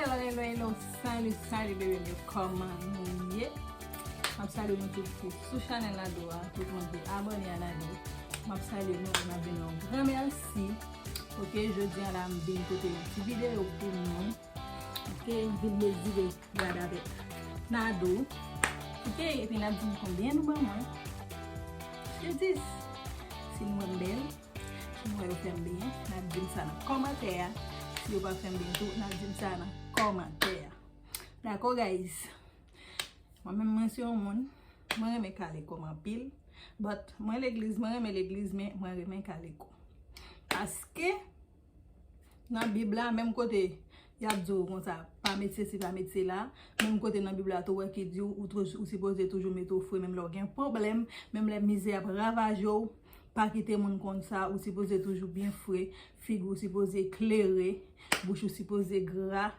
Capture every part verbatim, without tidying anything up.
Hello, hello, hello. Salut, salut, bebe m yo. Kòman nou ye? M ap salye nou tout ki sou chanèl Nado a, tout moun ki abòne a Nado. M ap salye nou, m ap di nou yon gran mèsi. Ok, jodi a la m vin pote yon ti videyo pou nou. Ok, m vin mezire rad avèk Nado. Ok, epi n ap di m konbyen nou ban mwen. Sur dis. Si nou wè m bèl, si nou wè yo fè m byen, n ap di m sa nan kòmantè a. Si yo pa fè m byen tou, n ap di m sa nan kòmantè a. Dakò, guys? Mwen menm, mwen se yon moun, mwen renmen kale kò m anpil. But mwen legliz, mwen renmen legliz, men mwen renmen kale kò. Paske nan Bib la, menm kote y ap di w konsa, pa met sesi, pa met sela, menm kote nan Bib la tou, wè ki di w, ou, tou- ou sipoze toujou met ou fre, menm lè w gen pwoblèm, menm lè mizè ap ravaje w, pa kite moun konn sa, ou sipoze toujou byen fre, figi w sipoze klere, bouch ou sipoze gra.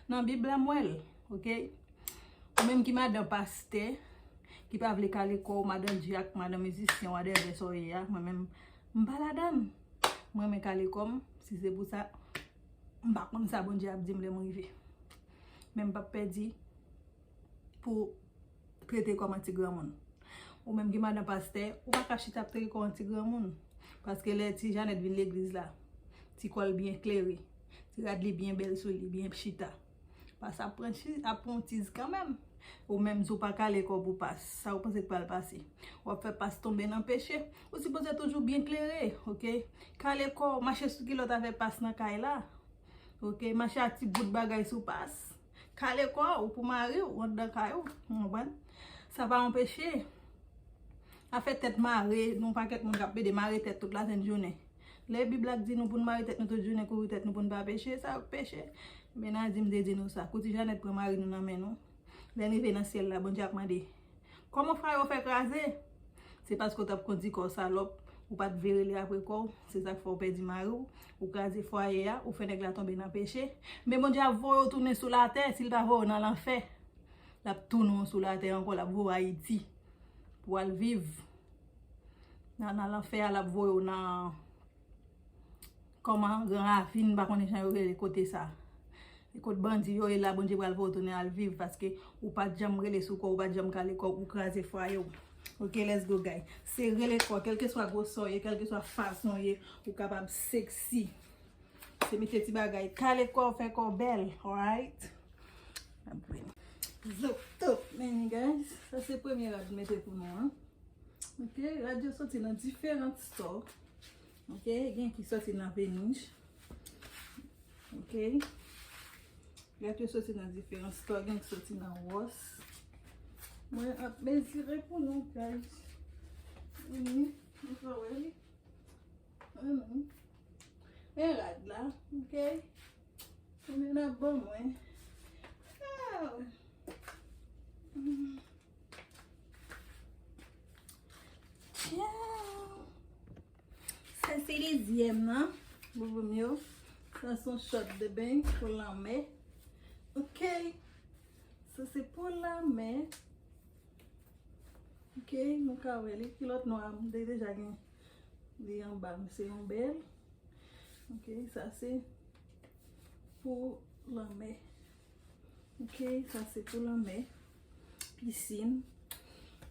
Nan Bib la, m wè l, ok? Ou menm ki madan pastè, ki pa vle kale kò w, madan dyak, madan mizisyen, whatever sa w ye a, mwen menm, m pa ladan l. Mwen renmen kale kò m, si se pou sa, m pa konn sa Bondye ap di m lè m rive. Men m p ap pèdi pou trete kò m an ti granmoun. Ou menm ki madan pastè, ou pa ka chita ap trete kò w an ti granmoun. Paske lè ti Janèt vin legliz la, ti kò l byen klere, ti rad li byen bèl sou li, byen chita. Pas ap pran chi-, ap pran tiz kanmenm. Ou menm, si w pa kale kò w pou pas, sa w panse k pral pase? W ap fè pas tonbe nan peche. Ou sipoze toujou byen klere, ok? Kale kò w, mache sou kilòt avè pas nan kay la. Ok, mache ak ti bout bagay sou pas. Kale kò w pou mari w anndan kay ou, ou konprann? Sa pa anpeche. Afè tèt mare, nou pakèt moun k ap pede mare tèt tout lasenn jounen. Lè Bib la di nou pou n mare tèt nou tout jounen, kouvri tèt nou pou n pa peche, sa yo k peche. Men Nadim te di nou sa, kou ti Janèt pran mari nou nan men nou. Lè n rive nan syèl la, Bondye ap mande, kòman Faraon fè kraze? Se paske w t ap kondi kò w salòp, ou pa t vle rele apre kò w, se sa k fè w pèdi mari w, ou kraze fwaye a, ou fè nèg la tonbe nan peche. Men Bondye ap voye w tounen sou latè, si l pa voye w nan lanfè, l ap tounen w sou latè ankò, l ap voye w Ayiti pou w al viv nan, nan lanfè a, l ap voye w nan kòman, Gran Ravin, m pa konnen jan yo rele kote sa. E kot bandi yo ye la, Bondye pral voye w tounen al viv, paske ou pa t janm rele sou kò w, ou pa t janm kale kò w, ou kraze fwaye w. Ok, let's go, guys. Se rele kò, kèlkeswa gwosè w ye, kèlkeswa fason w ye, ou kapab sexy. Se mete ti bagay, kale kò w, fè kò w bèl, alright? Apre. Zop, top, men, guys, sa se premye rad m mete pou nou an. Ok, rad yo soti nan diferan store. Ok, gen ki soti nan Venij. Ok. Rad yo soti nan diferan store, gen ki soti nan Ross. Mwen ap mezire pou nou, guys. Vini, nou ka wè li. Vini. Men rad la, ok. Konbyen n ap ban mwen? Ah. Mm. Ciao. Sa se dezyèm nan, boubou m yo. Sa se yon short de beny pou lanmè. Ok. Sa se pou lanmè. Ok, nou ka wè li. Kilòt nwa a, m te deja gen li anba m, se yon bèl. Ok, sa se pou lanmè. Ok, sa se pou lanmè. Pisin.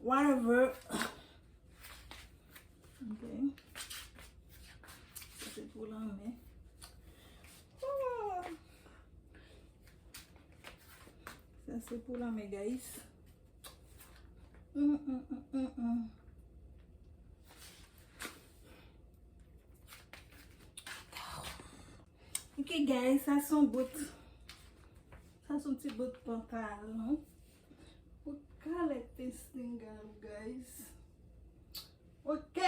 Whatever. Ok. Sa se pou lanmè. Oh. Sa se pou lanmè, guys. Mm, mm, mm, mm, mm. Ok, guys, sa se yon bout. Sa se yon ti bout pantalon. Pou kale testing, guys. Ok,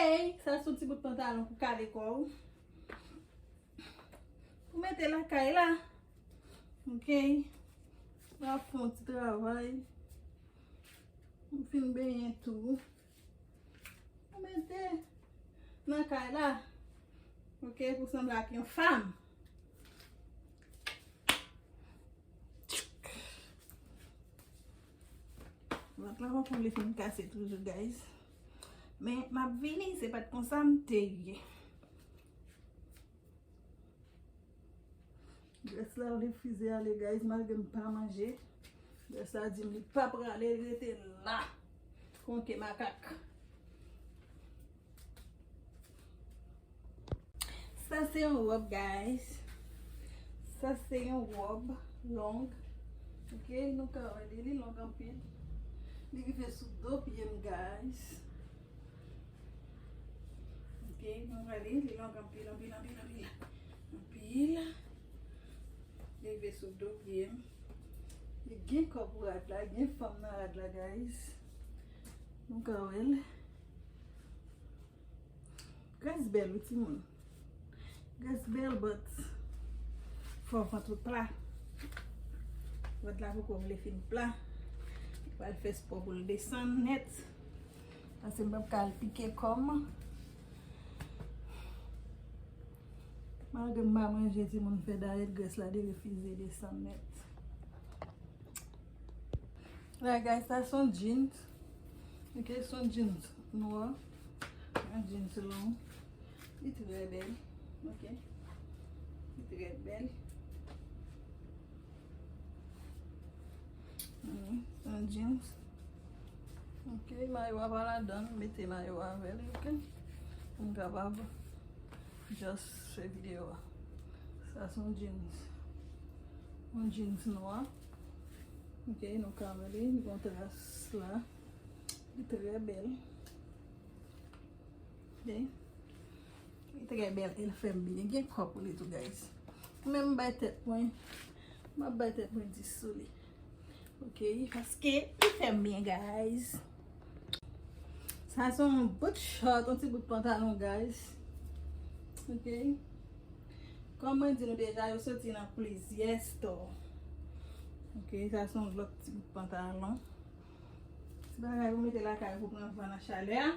sa se yon ti bout pantalon pou kale kò w. Pou mete lakay la. Ok. M ap fè yon ti travay. M fin benyen tou. Ou mete nan kay la. Ok, pou sanble ak yon fanm. Vant la poko vle fin kase toujou, guys. Men m ap vini, se pa t konsa m te ye. Grès la vle frize ale, guys, malgre m pa manje. Grès la di m li pa prale, li rete la. Konke makak. Sa se yon wòb, guys. Sa se yon wòb long. Ok, nou ka wè li, li long anpil. Li rive sou do pye m, guys. Ok, nou wè li, li long anpil, anpil, anpil, anpil. Anpil. Li rive sou do pye m. Li gen kò pou rad la, gen fòm nan rad la, guys. Nou ka wè l. Grès bèl, wi, timoun. Grès bèl, but fò vant ou pla. Vant la poko vle fin pla. Pral fè spò pou l desann nèt. Paske m p ap ka al pike kò m. Malgre m pa manje, timoun, fè dayèt, grès la derefize desann nèt. Alright, guys, sa se yon jeans. Ok, se yon jeans nwa. Yon jeans long. Li trè bèl. Ok. Li trè bèl. Mhm, se yon jeans. Ok, mayo a pa ladan l, mete mayo a avè l, ok? Pou m kapab just fè videyo a. Sa se yon jeans. Yon jeans nwa. Ok, nou ka wè li, li gen tras la. Li trè bèl. Ok. Li trè bèl, e l fè m byen. Gen kò pou li tou, guys. Mwen menm m bay tèt mwen, m ap bay tèt mwen dis sou li. Ok, paske li fè m byen, guys. Sa se yon bout short, yon ti bout pantalon, guys. Ok. Kòm mwen di nou deja, yo soti nan plizyè store. Ok, sa se yon lòt ti bout pantalon. Ti bagay pou mete lakay pou pran van nan chalè a.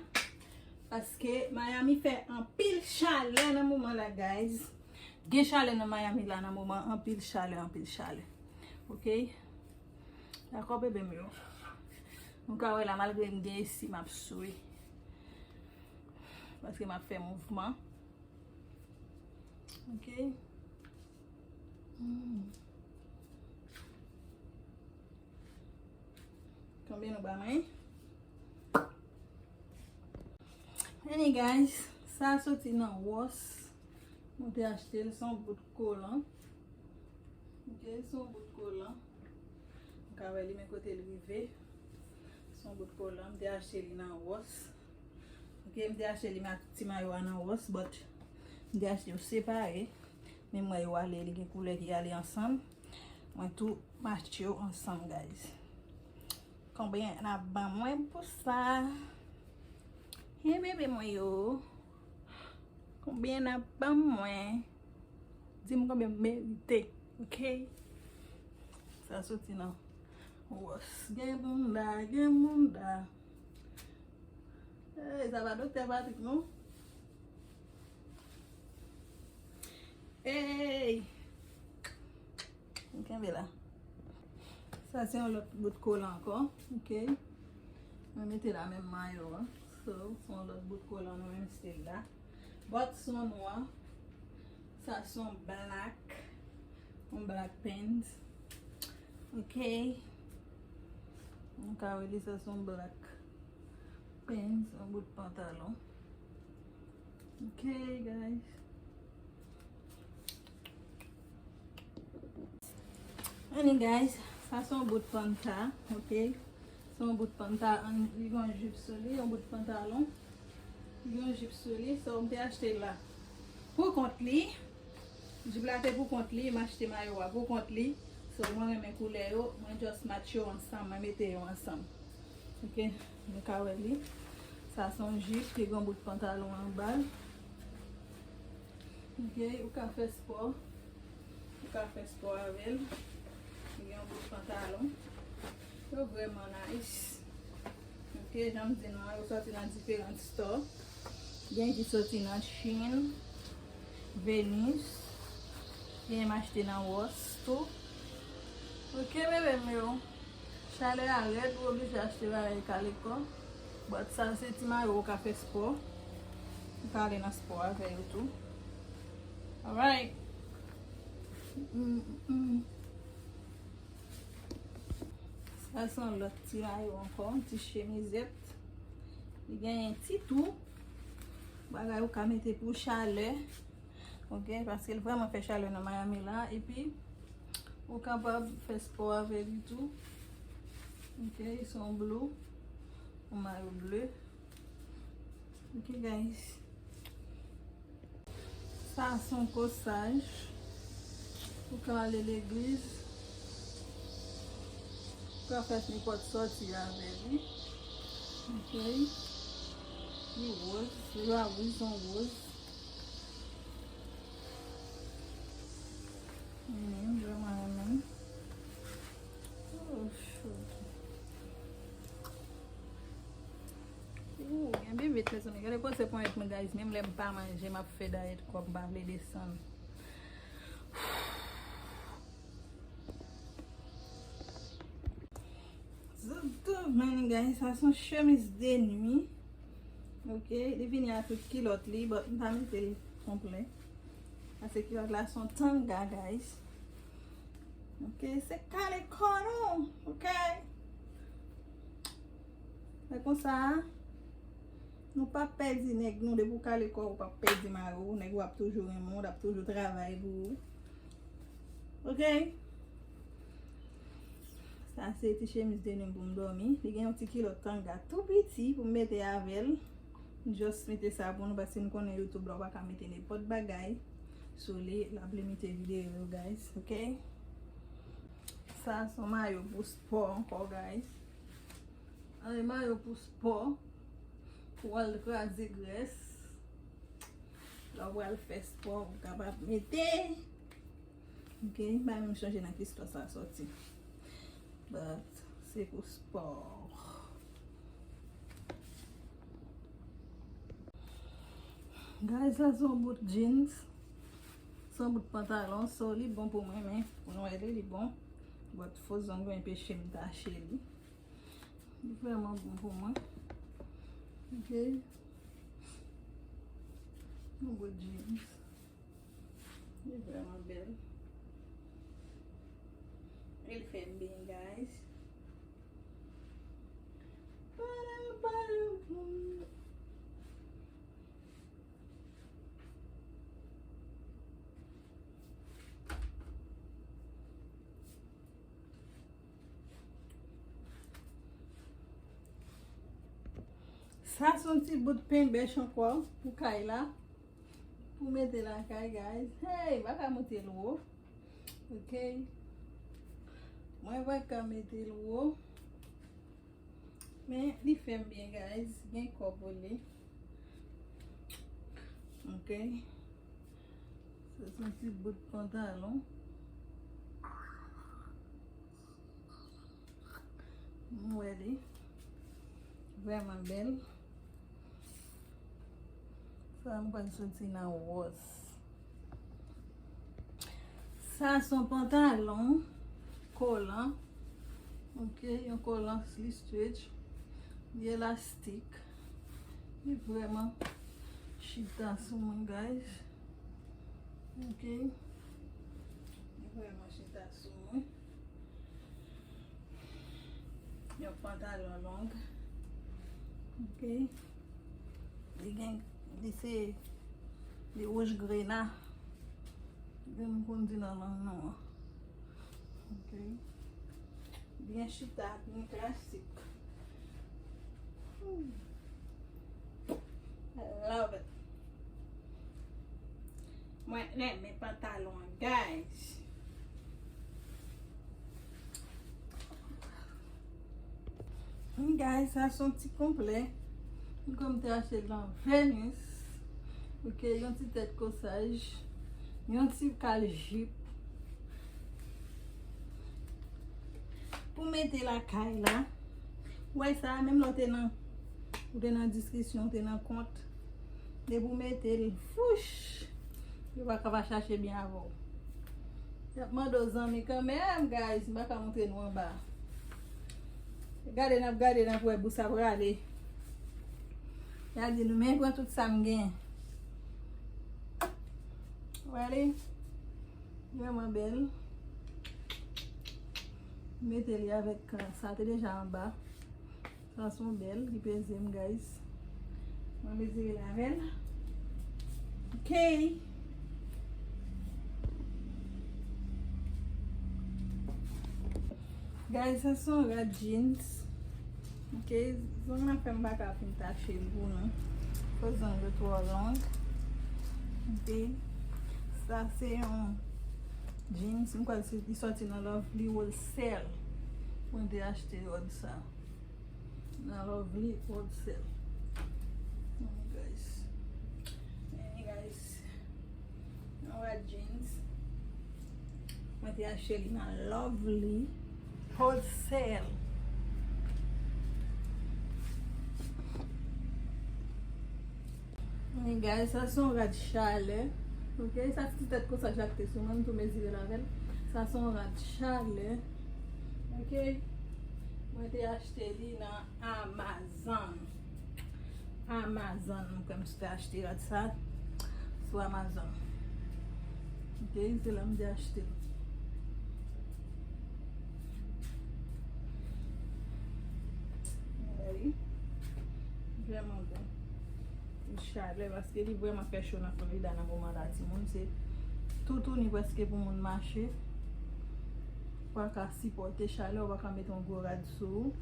Paske Miami fè anpil chalè nan moman la, guys. Gen chalè nan Miami la nan moman, anpil chalè, anpil chalè. Ok? Dakò, bebe m yo. Nou ka wè la, malgre m gen esi, m ap swe. Paske m ap fè mouvman. Ok? Hmm. Konbyen nou ba mwen? Anyway, guys, sa soti nan Ross. Mwen te achte l, se yon bout kolan. Ok, se yon bout kolan. Ou ka wè li, men kote l rive. Se yon bout kolan. M te achte li nan Ross. Ok, m te achte li ak ti mayo a nan Ross, but m te achte yo separe. Men mwen yo ale, li gen koulè ki ale ansanm. Mwen tou match yo ansanm, guys. Konbyen n ap ban mwen pou sa? Hey, bebe mwen yo. Konbyen n ap ban mwen? Di m konbyen m merite, ok? Sa soti nan Ross. Gen bounda, gen bounda. Hey, sa pa Doktè Patrick, non? Hey! M kenbe la. Sa se yon lòt bout kolan ankò, ok? Mwen mete la menm mayo a. So, se yon lòt bout kolan nan menm stil la. But se yon nwa. Sa se yon black. Yon black pants. Ok. Nou ka wè li, sa se yon black pants, yon bout pantalon. Ok, guys. Anyway, guys, sa se yon bout panta, ok? Se yon bout panta, an, li gen yon jip sou li, yon bout pantalon. Li gen yon jip sou li, so m te achte l la pou kont li. Jip la te pou kont li, m achte mayo a pou kont li. So, mwen renmen koulè yo, mwen just match yo ansanm, mwen mete yo ansanm. Ok, nou ka wè li. Sa se yon jip, li gen yon bout pantalon anba l. Ok, ou ka fè spò. Ou ka fè spò avè l. Li gen yon bout pantalon. Yo vrèman nice. Ok, jan m di nou an, yo soti nan diferan store. Gen ki soti nan Shein, Venus. Gen m achte nan Ross tou. Ok, bebe m yo. Chalè a rèd, ou oblije achte bagay kale kò. But sa se ti mayo ou ka fè spò. Ou ka ale nan spò avè yo tou. Alright. Mm, mm. Sa se yon lòt ti mayo ankò, yon ti chemizèt. Li genyen ti tou. Bagay ou ka mete pou chalè. Ok, paske l vrèman fè chalè nan Miami la. Epi, ou kapab fè spò avè li tou. Ok, se yon blue. Yon mayo ble. Ok, guys. Sa se yon kosaj. Ou ka ale legliz. Ou ka fè nenpòt sòti avè li. Ok. Li woz. Li va woz, yon woz. Mwen vrèman renmen. Oh, shoot. Ooh, gen bibit, mezanmi. Gade kote ponyèt mwen, guys. Menm lè m pa manje, m ap fè dayèt kò, m pa vle desann. Zoutou, men, guys, sa se yon chemiz de nwi. Ok, li vini ak tout kilòt li, but m pa mete l konplè. Paske kilòt la se yon tanga, guys. Ok, se kale kò nou, ok? Men konsa, nou p ap pèdi nèg nou, depi w kale kò w, ou p ap pèdi mari w, nèg ou ap toujou renmen w, l ap toujou travay pou ou. Ok? Sa se ti chemiz de nwi pou m dòmi. Li gen yon ti kilòt tanga tou piti pou m mete avè l. M just mete sa pou nou paske m konnen YouTube la, ou pa ka mete nenpòt bagay sou li. L ap limite videyo yo, guys. Ok? Sa se yon mayo pou spò ankò, guys. Ann, mayo pou spò. Pou w al kraze grès. Lè w pral fè spò, ou kapab mete. Ok, m pa menm sonje nan ki spò sa sòti. But, se pou spò. Guys, sa se yon bout jeans. Se yon bout pantalon, so li bon pou mwen, men pou nou wè li, li bon. But fo zong yo enpeche m tache li. Li vrèman bon pou mwen. Ok. Yon bout jeans. Li vrèman bèl. E l fè m byen, guys. Padam, padam, poum. Sa se yon ti bout penbèch ankò pou kay la. Pou mete lakay, guys. Hey, m pa ka mete l wo. Ok. Mwen pa ka mete l wo. Men li fè m byen, guys. Gen kò pou li. Ok. Sa se yon ti bout pantalon. M wè li. Vrèman bèl. Sa m pral soti nan wòs. Sa se yon pantalon kolan. Ok, yon kolan li stretch. Li elastik. Li vrèman chita sou mwen, guys. Ok. Li vrèman chita sou mwen. Yon pantalon long. Ok. Li gen, li se, li wouj grena. Gen moun konn di nan lang nou an. Ok. Byen chita, byen klasik. Hmm. I love it. Mwen renmen pantalon an, guys. Guys, sa se yon ti konplè. Mwen te achte l nan Venus. Ok, yon ti tèt kosaj. Yon ti kal jip. Pou mete lakay la. Ou wè sa, menm lè w te nan, ou te nan diskisyon, ou te nan kont. Depi w mete l, fouch, yo pa ka pa chache byen avè w. Y ap mande w zanmi kanmenm, guys, m pa ka montre nou anba. Gade, n ap gade, n ap wè bout sa prale. Y a di nou, men pran tout sa m gen. Wè li? Vrèman bèl. Mete li avèk, euh, sa te deja anba. Sa se yon bèl, li peze m, guys. Mwen mezire l avè l. Ok. Guys, sa se yon rad jeans. Ok, zong nan fè m pa ka fin tache l pou nou. Fò zong yo twò long. Ok, sa se yon jeans. M kwè se li sòti nan Lovely Wholesale. Mwen te achte rad sa nan Lovely Wholesale. Anyway, guys. Anyway, guys. Yon rad jeans. Mwen te achte li nan Lovely Wholesale. Men, guys, sa se yon rad chalè. Ok, sa ti tèt konsa jak te sou mwen, m tou mezire l avè l. Sa se yon rad chalè. Ok, mwen te achte li nan Amazon. Amazon, mwen kwè m te achte rad sa sou Amazon. Ok, se la m te achte l. Wi. Vrèman bon. Li chalè, paske li vrèman fè cho nan Florida nan moman la, timoun. Se toutouni prèske pou moun mache. Ou pa ka sipòte chalè, ou pa ka mete yon gwo rad sou ou.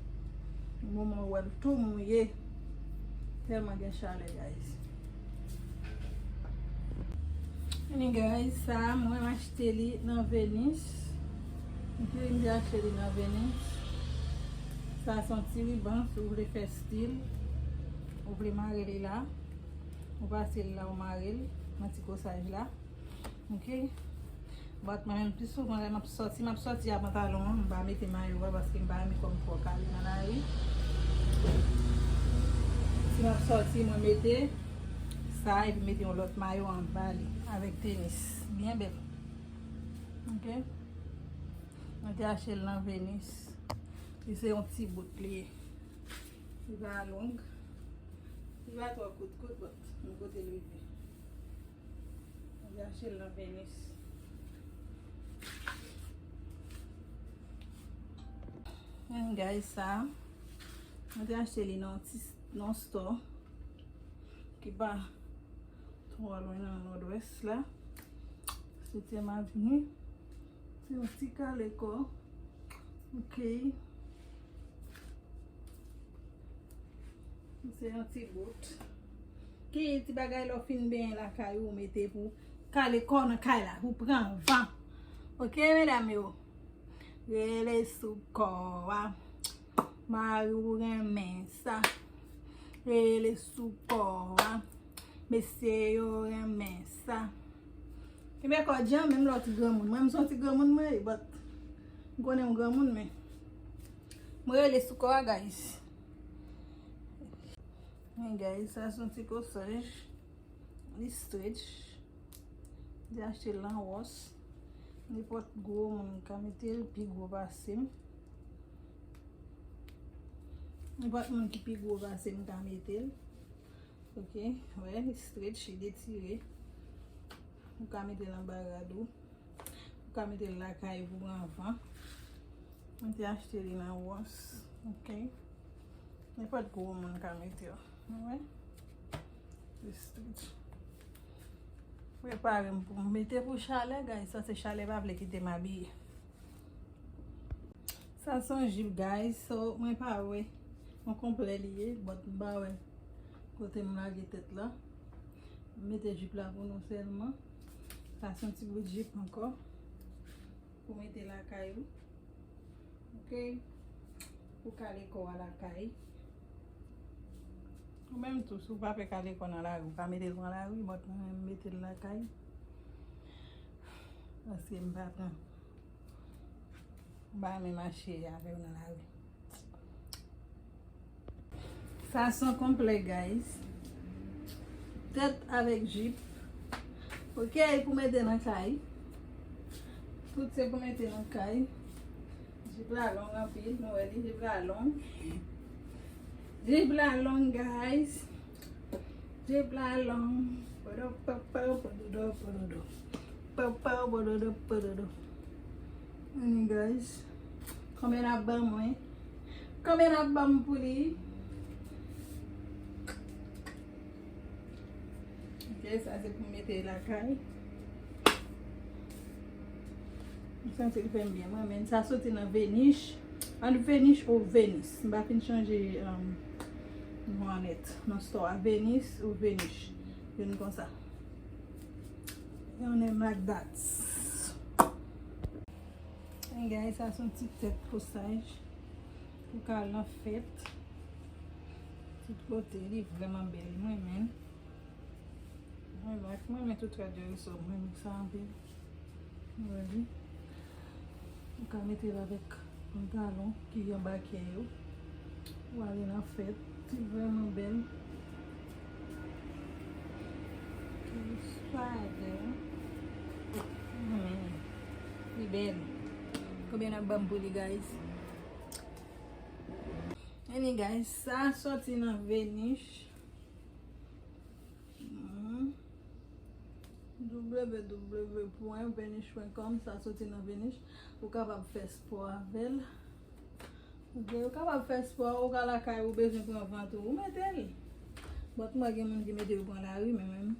Moman ou wè l tou mouye. Tèlman gen chalè, guys. Anyway, guys, sa a, mwen achte li nan Venus. Ok, m te achte li nan Venus. Sa se yon ti riban, si w vle fè stil, ou vle mare li la, ou pase l la, ou mare l nan ti kosaj la. Ok. But mwen menm, pi souvan, lè m ap sòti, m ap sòti a pantalon an, m pa mete mayo a, paske m pa renmen kò m twò kale nan lari. Si m ap sòti, mwen mete sa, epi mete yon lòt mayo anba li, avèk tenis. Byen bèl. Ok. Mwen te achte l nan Venus. Li se yon ti bout li ye. Li pa long. Li pa twò kout kout, but m kote l rive. Mwen te achte l nan Venus. And guys, sa, mwen te achte li nan yon ti, nan yon store ki pa twò lwen nan Nòdwès la. Setyèm Avni. Se yon ti kale kò. Ok. Se yon ti bout. Ki ti bagay lè w fin benyen lakay ou, ou mete pou kale kò w nan kay la, pou pran van. Ok, medam yo? Rele sou kò a. Mari w renmen sa. Rele sou kò a. Mesye yo renmen sa. Ebyen, kò djan, menm lè w ti granmoun. Mwen, m se yon ti granmoun, mwen ye, but m konnen m granmoun, men m rele sou kò a, guys. Men, guys, sa se yon ti kosaj. Li stretch. Li achte l nan Ross. Nenpòt gwo moun ka mete l, pi gwo pase m. Nenpòt moun ki pi gwo pase m ka mete l. Ok, wè, li stretch, li detire. Ou ka mete l anba rad ou. Ou ka mete l lakay pou pran van. Mwen te achte li nan Ross. Ok. Nenpòt gwo moun ka mete l. Ou wè? Li stretch. Prepare m pou m mete pou chalè, guys. Sa se chalè pa vle kite m abiye. Sa se yon jip, guys. So, mwen pa wè yon konplè li ye, but m pa wè kote m lage tèt la. M mete jip la pou nou sèlman. Sa se yon ti bout jip ankò. Pou mete lakay ou. Ok? Pou kale kò a lakay. Ou menm tou, si w pa fè kale kò nan lari, ou ka mete l nan lari, but mwen menm mete l lakay. Paske m pa pran. M pa renmen mache avè w nan lari. Sa se yon konplè, guys. Tèt avèk jip. Ok, pou mete nan kay. Tout se pou mete nan kay. Jip la long anpil, nou wè li, jip la long. Jip la long, guys. Jip la long. Podo, popo, pododo, pododo. Pow, pow, bododo, bododo. Anyway, guys, konbyen n ap ban mwen? Konbyen n ap ban m pou li? Ok, sa se pou m mete lakay. M santi l fè m byen. Mwen menm, sa soti nan Venish. An Venish ou Venice. M pa fin chanje, um, non an nèt. Nan store a, Venice ou Venish. Youn konsa. Yon nèm like that. Anyway, guys, sa se yon ti tèt kosaj pou ka al nan fèt. Tout kote, li vrèman bèl, mwen menm. Mwen renmen, mwen renmen tout rad yo, so mwen renmen sa anpil. Ou wè li? Ou ka mete l avèk pantalon ki anba kè yo. Ou ale nan fèt. Li vrèman bèl. Ki swag, hein? Hmm. Li bèl. Konbyen n ap ban m pou li, guys? Anyway, guys, sa soti nan Venish. Mhm. W W W pwen venish pwen com, sa soti nan Venish. Ou kapab fè spò avè l. Ok, ou kapab fè spò, ou ka lakay ou, bezwen pran vant ou, ou mete l. But mwen gen moun ki mete yo pran lari, men menm,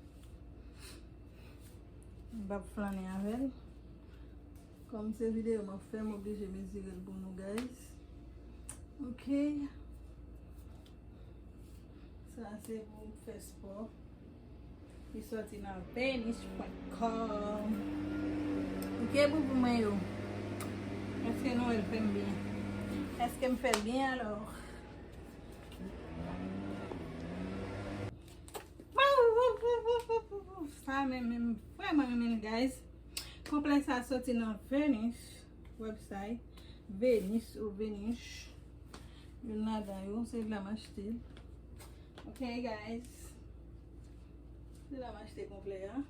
m p ap flannen avè l. Kòm se videyo m ap fè, m oblije mezire l pou nou, guys. Ok. Sa se pou m fè spò. Li soti nan venish pwen com. Ok, boubou mwen yo. Èske nou wè l fè m byen? Èske m fè l byen alò? Sa menm, menm, vrèman renmen l, guys. Konplè sa soti nan Venish website. Venice ou Venish. Youn ladan yo, se la m achte l. Ok, guys. Se la m achte konplè a.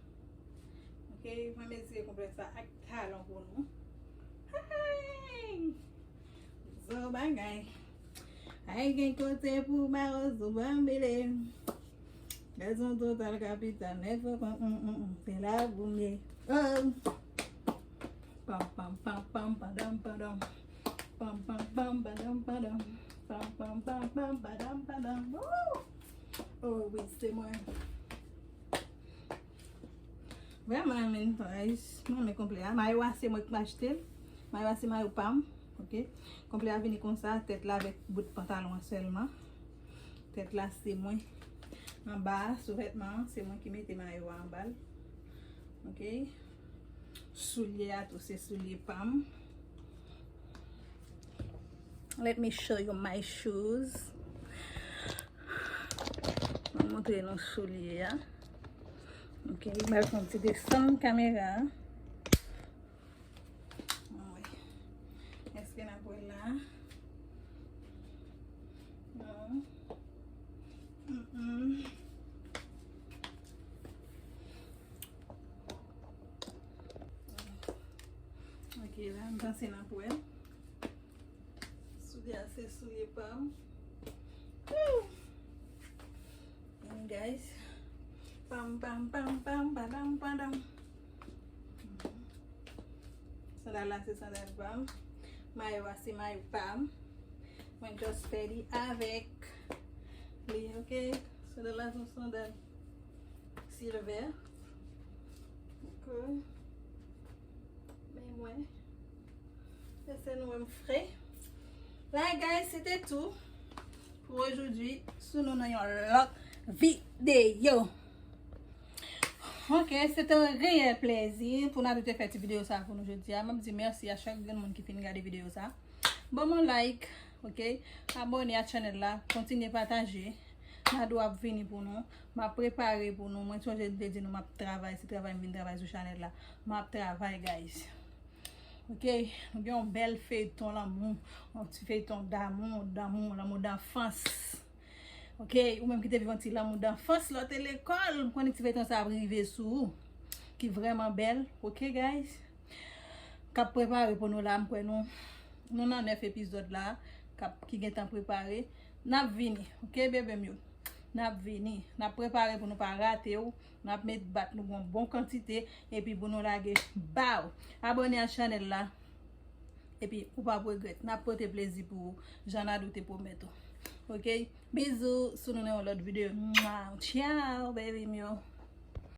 Ok, mwen mezire konplè sa ak talon pou nou. Hey! Zo bagay. Ay gen kote pou mawozo banbile. Gazon total kapital nèf, mm, mm, mm, se la pou m ye. Oh. Pam, pam, pam, pam, padam, padam. Pam, pam, pam, padam, padam. Pam, pam, pam, pam, padam, padam. Woo! Oh, wi, se mwen. Vrèman renmen l, guys. Mwen renmen konplè a. Mayo a se mwen ki achte l. Mayo a se mayo pa m. Ok. Konplè a vini konsa, tèt la avèk bout pantalon an sèlman. Tèt la se mwen. Anba a, sou vètman an, se mwen ki mete mayo a anba l. Ok. Soulye a tou, se soulye pa m. Let me show you my shoes. Mwen montre nou soulye a. Ok, m al fè yon ti desann kamera a. Ann wè. Èske n ap wè la? Non. Mm-mm. Ok, la, m panse n ap wè. Soulye a se soulye pa m. Woo! And guys, pam, pam, pam, pam, padam, padam. Sandal la se sandal pa m. Mayo a se mayo pa m. Mwen just pedi avèk li, ok? Sandal la se yon sandal silver. Ok. Men mwen, lese nou wè m fre. La, guys, se te tou pou ojodwi. Sou nou nan yon lòt videyo. Ok, se te yon reyèl plezi pou Nadou te fè ti videyo sa pou nou jodi a. M ap di mèsi a chak grenn moun ki fin gade videyo sa. Ban m yon like, ok? Abòne a channel la, kontinye pataje. Nadou ap vini pou nou. M ap prepare pou nou. Mwen sonje m te di nou m ap travay, se travay m vin travay sou chanèl la. M ap travay, guys. Ok, nou gen yon bèl feyton lanmou, yon ti feyton damou, damou, lanmou danfans. Ok, ou menm ki te viv yon ti lanmou danfans lè w te lekòl, m konnen ti feyton sa ap rive sou ou, ki vrèman bèl, ok, guys? K ap prepare pou nou la, m kwè nou, nou nan nèf epizòd la, k ap, ki gentan prepare. N ap vini, ok, bebe m yo? N ap vini, n ap prepare pou nou pa rate w. N ap met bat nou gon bon kantite epi pou nou lage ba w. Abòne a chanèl la epi ou p ap regrèt. N ap pote plezi pou ou jan Nadou te pwomèt ou. Ok? Bizou, sou nou nan yon lòt videyo. Mwa! Tchaw, baby m yo.